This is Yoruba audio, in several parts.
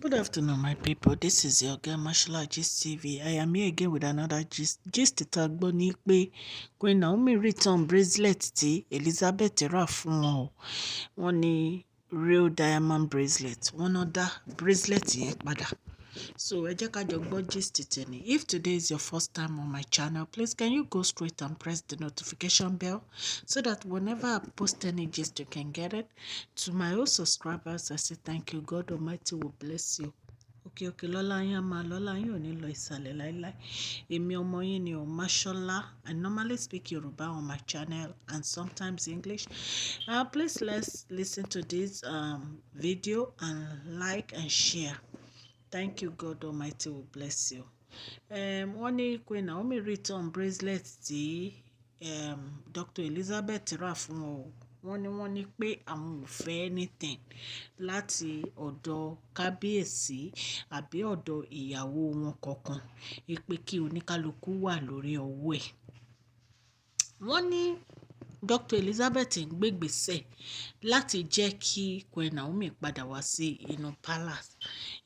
Good afternoon, my people. This is your girl Mashola Gist TV. I am here again with another gist. Gist tá a gbọ́ ní pé Queen Naomi return bracelet tí Elizabeth rà fún wọn o. Wọ́n ní real diamond bracelet. Wọ́n náà dá bracelet yẹn padà. So ẹ jẹ́ ká jọ gbọ́ gist tèmi. If today is your first time on my channel, please can you go straight and press the notification bell so that whenever I post any gist, you can get it. To my old subscribers, I say thank you. God Almighty will bless you. Òkè òkè lọ́lá yín á máa lọ́lá yín ò ní lọ ìsàlẹ̀ láíláí. Èmi ọmọ yín ni o, Mashola. I normally speak Yoruba on my channel and sometimes English. Please let's listen to this video and like and share. Thank you. God Almighty will bless you. Wọ́n ní Queen Naomi return bracelet tí Dr. Elizabeth rà fún wọn o. Wọ́n ní pé àwọn ò fẹ́ anything láti ọ̀dọ̀ kábíyèsí àbí ọ̀dọ̀ ìyàwó wọn kankan, wípé kí oníkálukú wà lórí ọwọ́ ẹ̀. Wọ́n ní Dr. Elizabeth ń gbé ìgbésẹ̀ láti jẹ́ kí Queen Naomi padà wá sí inú palace,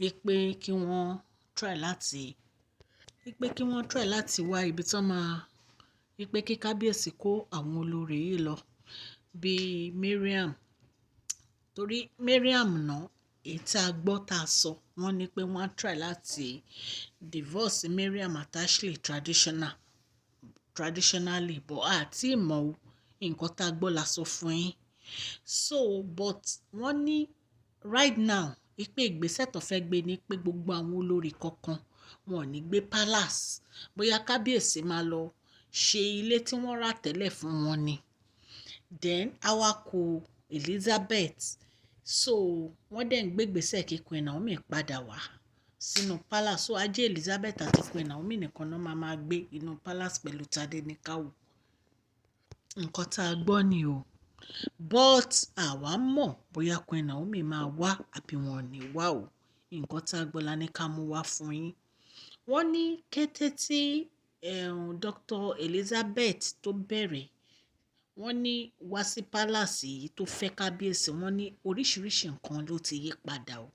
wípé kí wọ́n try láti, wípé kí wọ́n try láti wá ibi tí wọ́n máa, wípé kí kábíyèsí kó àwọn olórí yìí lọ bíi Mariam. Torí Mariam náà, èyí tí a gbọ́ tá a sọ, wọ́n ní pé wọ́n á try láti divorce Mariam àti Ashley traditionally, but a tí mọ̀ o. Nǹkan tá a gbọ́ la sọ fún yín. So, but wọ́n ní right now wípé ìgbésẹ̀ tó fẹ́ gbé ni pé gbogbo àwọn olórí kankan wọn ò ní gbé palace. Bóyá kábíyèsí máa lọ ṣe ilé tí wọ́n rà tẹ́lẹ̀ fún wọn ni. Then á wá ku Elizabeth. So wọ́n dẹ̀ ń gbé ìgbésẹ̀ kí Queen Naomi padà wá sínú palace. So ajé Elizabeth àti Queen Naomi nìkan náà máa máa gbé inú palace pẹ̀lú Tadenikawo. Nǹkan tá a gbọ́ ni o. But àwa mọ̀ bóyá Queen Naomi máa wá àbí wọn ò ní wá o. Nǹkan tá a gbọ́ la ní ká mú wá fún yín. Wọ́n ní kété tí Dr. Elizabeth tó bẹ̀rẹ̀, wọ́n ní wá sí palace yìí tó fẹ́ kábíyèsí, wọ́n ní oríṣiríṣi nǹkan ló ti yí padà o.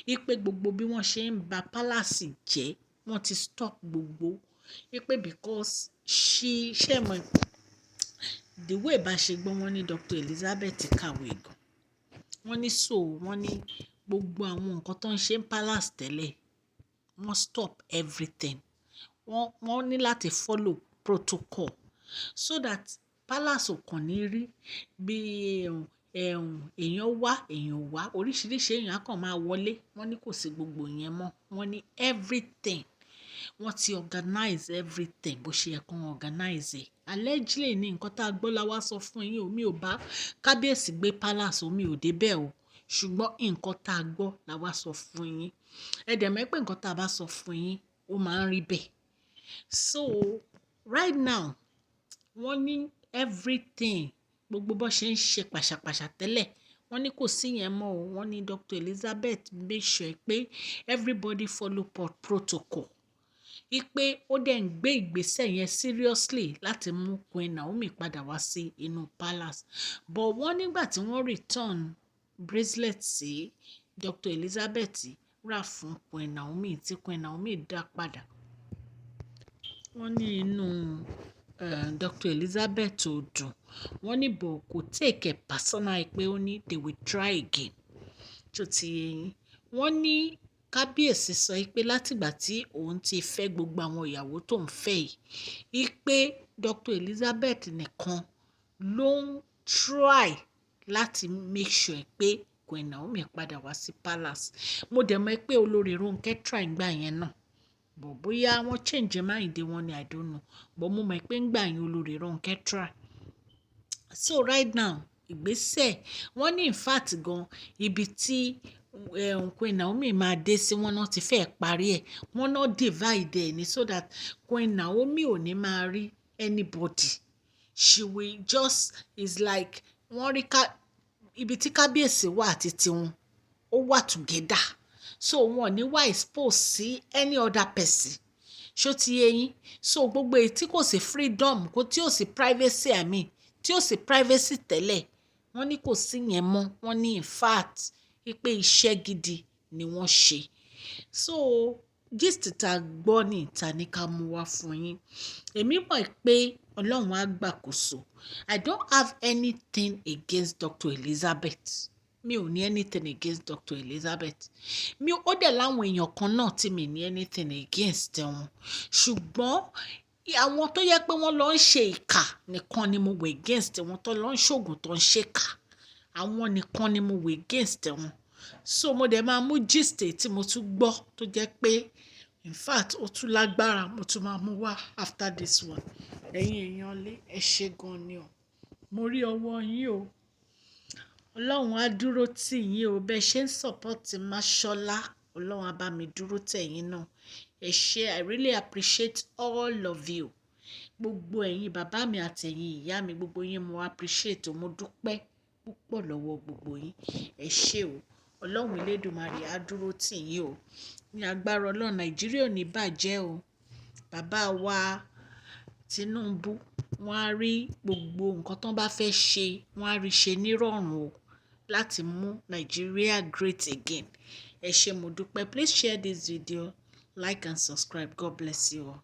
Wípé gbogbo bí wọ́n ṣe ń ba palace jẹ́, wọ́n ti stop gbogbo. Wípé because she ṣé mọ̀ the way bá ṣe gbọ́, wọ́n ní Dr. Elizabeth kàwé gan. Wọ́n ní so wọ́n ní gbogbo àwọn nǹkan tó ń ṣe ní palace tẹ́lẹ̀, wọ́n stop everything. Wọ́n ní láti follow protocol so that palace ò kàn ní rí bí èèyàn wá, èèyàn ò wá, oríṣiríṣi èèyàn á kàn máa wọlé. Wọ́n ní kò sí gbogbo ìyẹn mọ́. Wọ́n ní everything, wọ́n ti organize everything bó ṣe yẹ kó organize ẹ̀. Allegedly ní nǹkan tá a gbọ́ la wá sọ fún yín o. Mi ò bá kábíyèsí gbé palace o, mi ò dé bẹ́ẹ̀ o. Ṣùgbọ́n nǹkan tá a gbọ́ la wá sọ fún yín. Ẹ dẹ̀ mọ̀ pé nǹkan tá a bá sọ fún yín, ó máa ń rí bẹ́ẹ̀. So right now, wọ́n ní everything, gbogbo bó ṣe ń ṣe pàṣàpàṣà tẹ́lẹ̀, wọ́n ní kò sí yẹn mọ́ o. Wọ́n ní Dr. Elizabeth make sure pé everybody follow protocol. Wípé ó dẹ̀ ń gbé ìgbésẹ̀ yẹn seriously láti mú Queen Naomi padà wá sí inú palace. But wọ́n nígbà tí wọ́n return bracelet sí Dr. Elizabeth rà fún Queen Naomi tí Queen Naomi dá padà. Wọ́n ní inú Dr. Elizabeth ò dùn. Wọ́n ní but kò take it personal, pé ó ní they will try again. Ṣó ti yé yín? Wọ́n ní kábíyèsí sọ pé látìgbà tí òun ti fẹ́ gbogbo àwọn ìyàwó tó ń fẹ́ yìí, wípé Dr. Elizabeth nìkan ló ń try láti make sure pé Queen Naomi padà wá sí palace. Mo dẹ̀ mọ̀ pé olórí Ronke try ngbà yẹn náà, but bóyá wọ́n change mind wọn ni, I don't know, but mo mọ̀ pé ngbà yẹn olórí Ronke try. So right now, ìgbésẹ̀ wọ́n ní, in fact gan, ibi tí Queen Naomi máa dé sí, wọ́n náà ti fẹ́ parí ẹ̀. Wọ́n náà divide ẹ̀ ní so that Queen Naomi ò ní máa rí anybody. She will just is like wọ́n rí ká ibi tí kábíyèsí wà àti tiwọn ó wà together, so wọn ò ní wá expose sí any other person. Ṣó ti yé yín? So gbogbo èyí tí kò sí freedom, kò tí ò sí privacy, I mean, tí ò sí privacy tẹ́lẹ̀, wọ́n ní kò sí yẹn mọ́. Wọ́n ní in fact wípé iṣẹ́ gidi ni wọ́n ṣe. So gist tá gbọ́ ní ìta ní ká mú wá fún yín. Èmi mọ̀ pé Ọlọ́run á gbàkóso. I don't have anything against Dr. Elizabeth. Mi ò ní anything against Dr. Elizabeth. Mi ó dẹ̀ láwọn èèyàn kan náà tí mi ní anything against wọn, ṣùgbọ́n àwọn tó yẹ pé wọ́n lọ ń ṣe ìkà nìkan ni mo wà against wọn, tó lọ ń ṣoògùn, tó ń ṣèkà, àwọn nìkan ni mo wà against wọn. So mo dẹ̀ máa mú gist tí mo tún gbọ́ tó jẹ́ pé in fact ó tún lágbára, mo tún máa mú wá after this one. Ẹ̀yin èèyàn lé, ẹ ṣé gan ni o. Mo rí ọwọ́ yín o. Ọlọ́run á dúró tì yín o. Bẹ́ẹ̀ ṣe ń support Máṣọ́lá, Ọlọ́run á bá mi dúró tẹ̀yín náà. Ẹ ṣé, I really appreciate all of you. Gbogbo ẹ̀yin bàbá mi àti ẹ̀yin ìyá mi, gbogbo yín mo appreciate o. Mo dúpẹ́ púpọ̀ lọ́wọ́ gbogbo yín. Ẹ ṣé o. Ọlọ́run Elédùmarè á dúró tì yín o. Ní agbára Ọlọ́run, Nàìjíríà ò ní bàjẹ́ o. Bàbá wa Tinubu, wọ́n á rí gbogbo nǹkan tó bá fẹ́ ṣe, wọ́n á rí ṣe nírọ̀rùn o láti mú Nàìjíríà great again. Ẹ ṣé, mo dúpẹ́. Please share this video, like and subscribe. God bless you all.